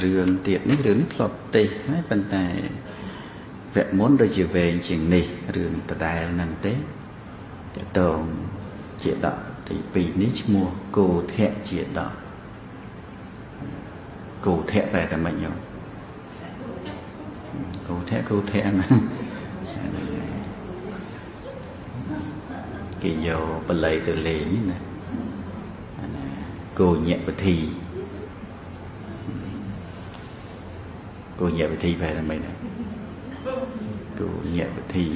រឿងទៀតនេះរឿងនេះធ្លាប់ទេសហើយប៉ុន្តែវគ្គមុនដូចជាវែងជាងនេះរឿងដដែលហ្នឹងទេតកតងជាដកទី2នេះឈ្មោះគោធៈជាដកគោធៈបែរតែម៉េចញោមគោធៈគោធៈណាគេយកបល័យទៅលេងណាគោញាក់វិធីគោញាក់វិធីបែរតែម៉េចណាគោញាក់វិធី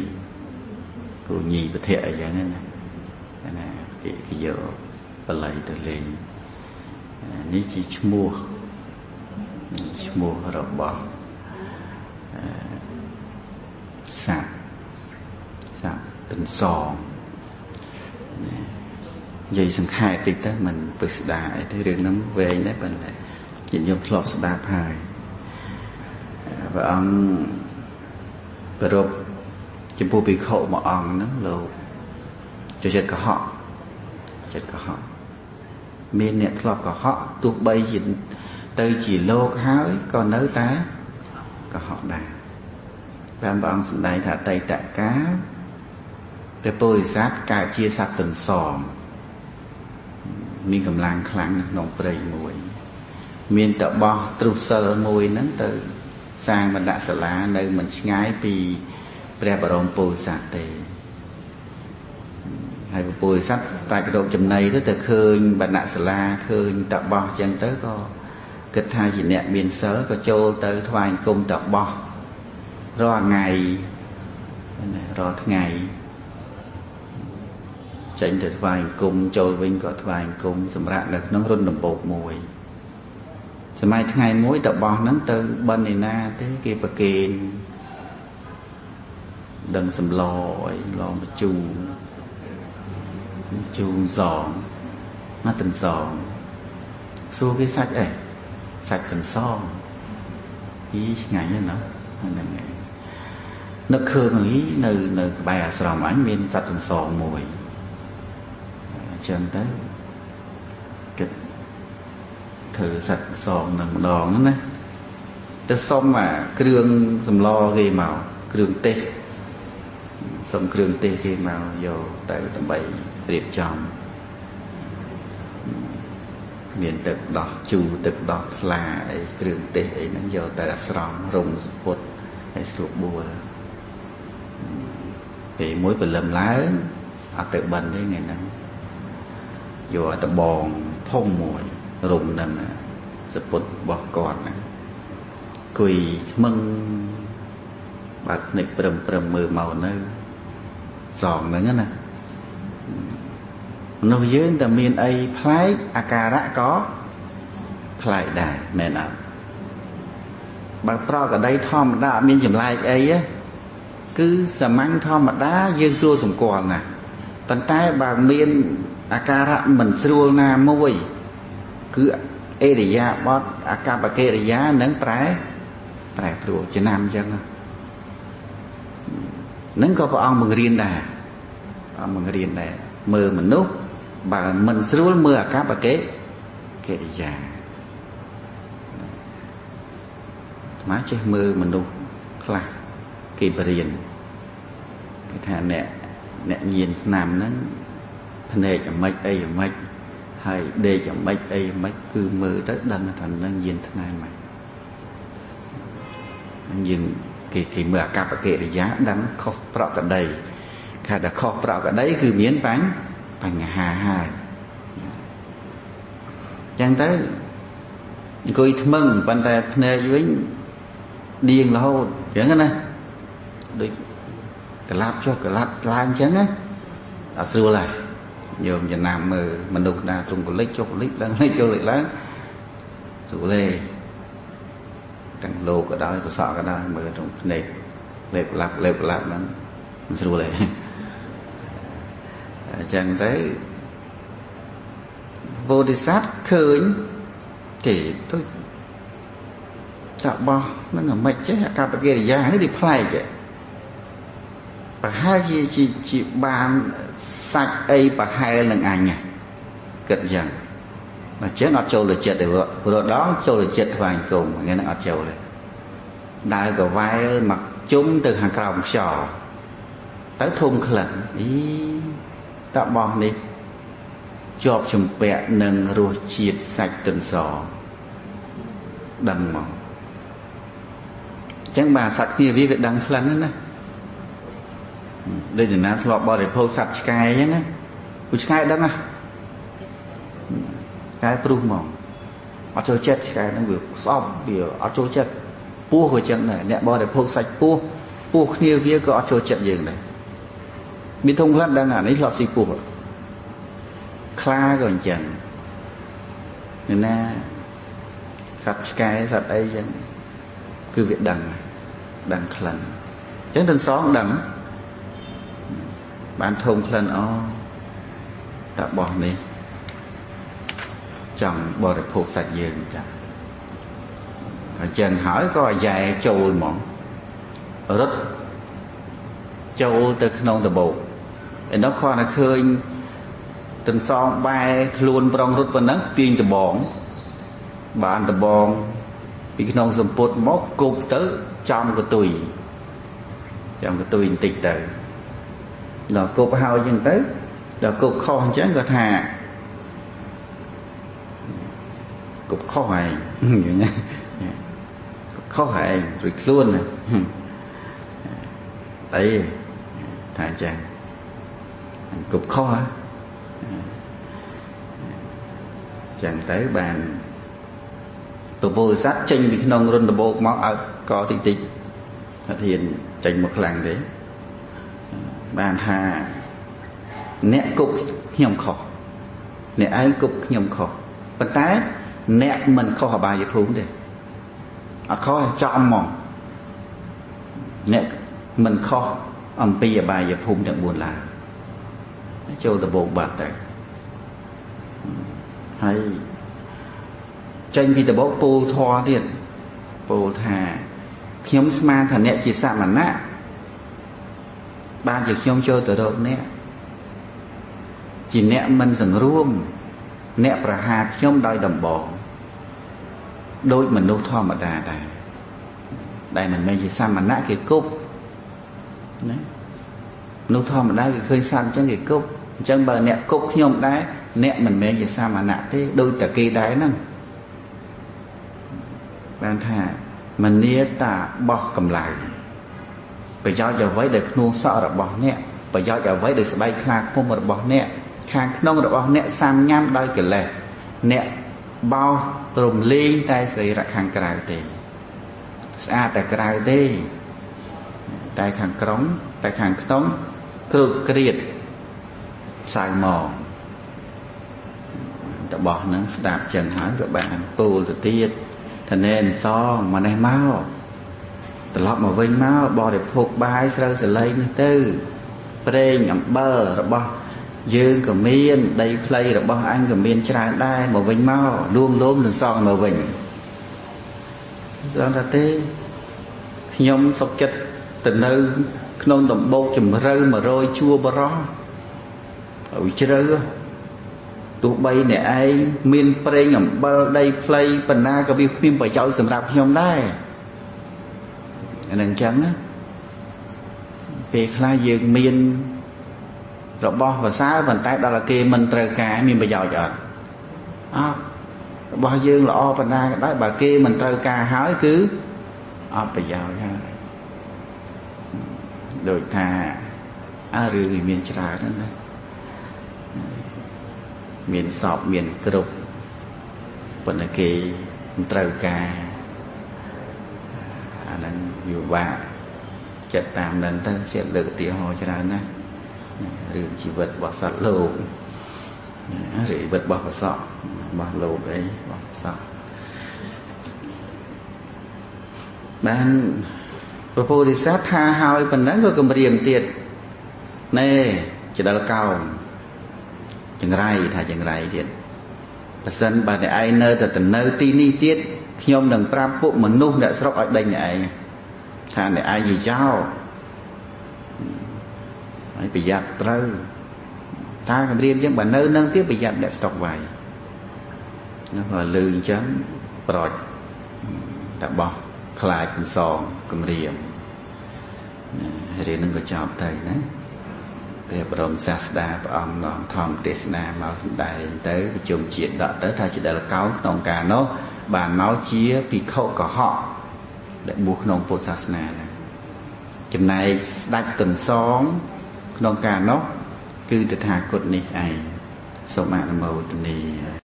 គោញីពធៈអីចឹងណាណាគេយកបល័យទៅលេងនេះជាឈ្មោះរបស់សត្វទន្សងនិយាយសង្ខេបតិចទៅមិនពិស្ដាអីទេរឿងហ្នឹងវែងដែរប៉ុន្តែញាតិញោមធ្លាប់ស្ដាប់ហើយព្រះអង្គប្រពចំពោះភិក្ខុមួយអង្គហ្នឹងលោកចូលចិត្តកុហកចិត្តកុហកមានអ្នកធ្លាប់កុហកទោះបីជាទៅជាលោកហើយក៏នៅតែកុហកដែរព្រះអង្គសម្ដែងថាអតីតកាលព្រះពោធិសត្វកើតជាសត្វទន្សងមានកម្លាំងខ្លាំងនៅក្នុងព្រៃមួយមានតបោះទ្រុសិលមួយហ្នឹងទៅសាងបណ្ឌសាលានៅមិនឆ្ងាយពីព្រះបរមពោធិសត្វទេហើយព្រះពោធិសត្វតែក្រោកចំណីទៅឃើញបណ្ឌសាលាឃើញតបោះចឹងទៅក៏គិតថាជាអ្នកមានសិលក៏ចូលទៅថ្វាយអង្គមតបោះរាល់ថ្ងៃរាល់ថ្ងៃចេញទៅថ្វាយអង្គមចូលវិញក៏ថ្វាយអង្គមសម្រាប់នៅក្នុងរុនដំបូកមួយសម័យថ្ងៃមួយតបោះហ្នឹងទៅបិណ្ឌឯណាទេគេប្រគេនដឹងសម្លអីឡងបញ្ជូជូសងមកទន្សងសួរគេសាច់អីសាច់ទន្សងអីឆ្ងាញ់ណាស់ហ្នឹងឯងនឹកឃើញនៅក្បែរអាស្រមអញមានសត្វទន្សងមួយអញ្ចឹងទៅគិតធ្វើសត្វទន្សងនឹងម្ដងណាទៅសុំអាគ្រឿងសម្លគេមកគ្រឿងទេសសុំគ្រឿងទេសគេមកយកទៅដើម្បីរៀបចំមានទឹកដោះជូរទឹកដោះថ្លាអីគ្រឿងទេសអីហ្នឹងយកទៅអាស្រមរុំសពុតហើយស្រួលបួលពេលមួយព្រលឹមឡើងអត់ទៅបិណ្ឌទេថ្ងៃហ្នឹងយកអាដបងធំមួយរុំនឹងសពុតរបស់គាត់ហ្នឹងគុយថ្មឹងបាត់ភ្នែកព្រឹមមើលមកនៅសងហ្នឹងណាមនុស្សយើងតែមានអីប្លែកអាការៈក៏ប្លែកដែរមែនអត់បើប្រកដីធម្មតាអត់មានចម្លែកអីគឺសាមញ្ញធម្មតាយើងស្រួលសម្គាល់ណាស់ប៉ុន្តែបើមានអាការៈមិនស្រួលណាមួយគឺអេរិយាបថអាកប្បកិរិយានឹងប្រែប្រួលចំណាំអញ្ចឹងហ្នឹងក៏ព្រះអង្គបង្រៀនដែរអង្គបង្រៀនដែរមើលមនុស្សបើមិនស្រួលមើលអាកប្បកិរិយាអាត្មាចេះមើលមនុស្សខ្លះគេបរៀនគេថាអ្នកញៀនឆ្នាំហ្នឹងភ្នែកអាម៉េចអីអាម៉េចហើយដេកអាម៉េចអីអាម៉េចគឺមើលទៅដឹងថានឹងញៀនឆ្នាំហ្នឹងយើងគេមើលអាកប្បកិរិយាដឹងខុសប្រក្រតីថាតែខុសប្រក្រតីគឺមានបញ្ហាហើយចឹងទៅអង្គុយថ្មឹងប៉ុន្តែភ្នែកវិញដៀងរហូតចឹងណាដូចក្លាប់ចុះក្លាប់ឡើងចឹងណាអត់ស្រួលហើយញោមចំណាំមើលមនុស្សណាទ្រង់កលិចចុះកលិចឡើងលិចចូលលិចឡើងស្រួលទេទាំងលោកក៏ដោយប្រសក់ក៏ដោយមើលក្នុងភ្នែកលេបឡាប់លេបឡាប់ហ្នឹងមិនស្រួលទេអញ្ចឹងទៅពោធិសត្វឃើញគេដូចតបោះហ្នឹងអាម៉េចចេះអាកប្បកិរិយានេះវាប្លែកប្រហែលជាបានសាច់អីប្រហែលនឹងអញគិតអញ្ចឹង បើចឹងអត់ចូលទៅចិត្តទេព្រោះដងចូលទៅចិត្តថ្វាយគុំថ្ងៃហ្នឹងអត់ចូលទេដើរកវ៉ែលមកជុំទៅខាងក្រោមខ្យល់ទៅធំក្លិនអីតបោះនេះជាប់ជំពាក់នឹងរសជាតិសាច់ទន្សដឹងមកអញ្ចឹងបាទសត្វគ្នាវាដឹងក្លិនណាដូចណាធ្លាប់បរិភោគសត្វឆ្កែអញ្ចឹងណាពួកឆ្កែដឹងណាឆ្កែព្រុសមកអត់ចូលចិត្តឆ្កែហ្នឹងវាស្អប់វាអត់ចូលចិត្តពស់ក៏អញ្ចឹងដែរអ្នកបរិភោគសាច់ពស់ពស់គ្នាវាក៏អត់ចូលចិត្តយើងដែរមានធំក្លិនដឹងអានេះធ្លាប់ស៊ីពស់ខ្លាក៏អញ្ចឹងណាសត្វឆ្កែសត្វអីអញ្ចឹងគឺវាដឹងដឹងក្លិនអញ្ចឹងទន្សងដឹងបានធំក្លិនអូតបោះនេះចង់បរិភោគសាច់យើងចាអញ្ចឹងហើយក៏អាយ៉ែចូលហ្មងរត់ចូលទៅក្នុងដបោកឯនោះគ្រាន់តែឃើញទន្សងបែខ្លួនប្រងរត់ប៉ុណ្ណឹងទាញដបងបានដបងពីក្នុងសម្ពុតមកគប់ទៅចំកតុយចំកតុយបន្តិចទៅដល់គប់ហើយអញ្ចឹងទៅដល់គប់ខុសអញ្ចឹងក៏ថាគប់ខុសឯងខុសឯងរួចខ្លួនណាអីថាអញ្ចឹងគប់ខុសចឹងទៅបានពពោធិសត្វចេញពីក្នុងរុនដបោកមកឲ្យកតិចតិចអត់ហ៊ានចេញមកខ្លាំងទេបានថាអ្នកគប់ខ្ញុំខុសអ្នកឯងគប់ខ្ញុំខុសប៉ុន្តែអ្នកមិនខុសអបាយភូមិទេអត់ខុសចំហ្មងអ្នកមិនខុសអំពីអបាយភូមិទាំង4ឡើយចូលដបោកបាត់ទៅហើយចេញពីដបោកពូលធរទៀតពូលថាខ្ញុំស្មានថាអ្នកជាសមណៈបានជាខ្ញុំចូលទៅរកអ្នកជាអ្នកមិនសង្រួមអ្នកប្រហារខ្ញុំដោយដំបងដូចមនុស្សធម្មតាដែរដែលមិនមែនជាសមណៈគេគប់ណាមនុស្សធម្មតាគេឃើញសត្វអញ្ចឹងគេគប់អញ្ចឹងបើអ្នកគប់ខ្ញុំដែរអ្នកមិនមែនជាសមណៈទេដូចតែគេដែរហ្នឹងបានថាមនាតាបោះកម្លាំងប្រយោជន៍អ្វីដែលភ្នួងសក់របស់អ្នកប្រយោជន៍អ្វីដែលស្បែកខ្លាឃ្មុំរបស់អ្នកខាងក្នុងរបស់អ្នកសាំញ៉ាំដោយកិលេសអ្នកបោសរំលែងតែសរីរៈខាងក្រៅទេស្អាតតែក្រៅទេតែខាងក្រុងតែខាងក្នុងគ្រូតគ្រៀតសៅមកតបោះហ្នឹងស្ដាប់ចឹងហើយក៏បានពូលទៅទៀតថាណែនសងមកនេះមកត្រឡប់មកវិញមកបរិភោគបាយស្រូវសលៃនេះទៅប្រេងអំបិលរបស់យើងក៏មានដីផ្លៃរបស់អញក៏មានច្រើនដែរមកវិញមកលួងលោមនឹងសងមកវិញសងថាទេខ្ញុំសុខចិត្តទៅនៅក្នុងដំបូកជំរៅ100ជួរបរោះឲ្យជ្រៅទោះបីអ្នកឯងមានប្រេងអំបិលដីផ្លៃបណ្ណាក៏វាគ្មានប្រយោជន៍សម្រាប់ខ្ញុំដែរអានឹងអញ្ចឹងណាពេលខ្លះយើងមានរបស់ប្រសើរប៉ុន្តែដល់គេមិនត្រូវការមានប្រយោជន៍អត់អត់របស់យើងល្អប៉ុណ្ណាក៏ដោយបើគេមិនត្រូវការហើយគឺអត់ប្រយោជន៍ហើយដូចថាអើរឿងវាមានច្រើនណាស់ណាមានសពមានគ្រប់ប៉ុន្តែគេមិនត្រូវការអាហ្នឹងវិបាកចិត្តតាមនឹងទៅចិត្តលើកឧទាហរណ៍ច្រើនណាស់រឿងជីវិតរបស់សត្វលោករឿងជីវិតរបស់ប្រសក់របស់លោកអីរបស់ប្រសក់បានព្រះពោធិសត្វថាហើយប៉ុណ្ណឹងក៏គំរាមទៀតណែចដិលកោងចង្រៃថាចង្រៃទៀតប្រសិនបើអ្នកឯងនៅតែទៅនៅទីនេះទៀតខ្ញុំនឹងប្រាប់ពួកមនុស្សអ្នកស្រុកឲ្យដេញអ្នកឯងថាអ្នកឯងយីចោលហើយប្រយ័ត្នត្រូវតាគំរាមអញ្ចឹងបើនៅនឹងទៀតប្រយ័ត្នអ្នកស្រុកវាយ ណាព្រោះលឺអញ្ចឹងប្រចតែបោះខ្លាចកន្សងគម្រាមណារឿងនឹងក៏ចប់ទៅណាព្រះបរមសាស្តាព្រះអង្គនាំធម្មទេសនាមកសម្ដែងទៅប្រជុំជាតិដកទៅថាជាដលកោងក្នុងការនោះបានមកជាភិក្ខុកុហកដែលបួសក្នុងពុទ្ធសាសនាហ្នឹងចំណែកស្ដេចទន្សងក្នុងការនោះគឺតថាគតនេះឯងសូមអនុមោទនា។